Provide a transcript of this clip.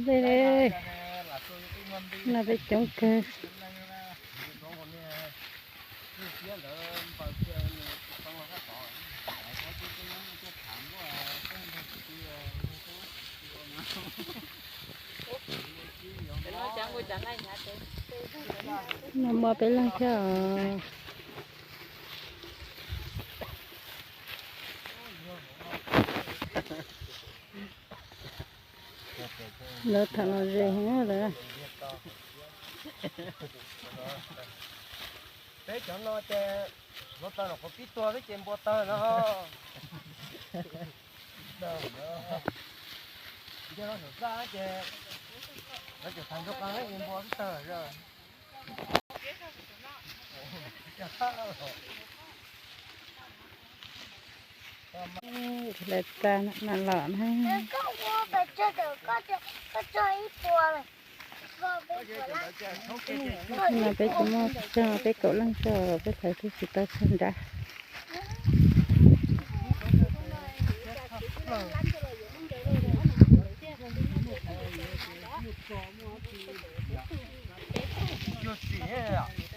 Dej, no peb coob kawg. No muaj peb leeg thiab os. Lawv tham lom zem heev lawm. Peb cov no ces hluav taws los qhuav pib tuag xwb ces npua tawg no. Nco no saum txaj ces lawv tseem thav nraug qees ces npua twb tawg lawm. Lawv txas mam los na. No peb tsis muaj tsawg, peb kaum leej tso, peb hlawv twb tsis tau tsawg nrad. Cuag txiv,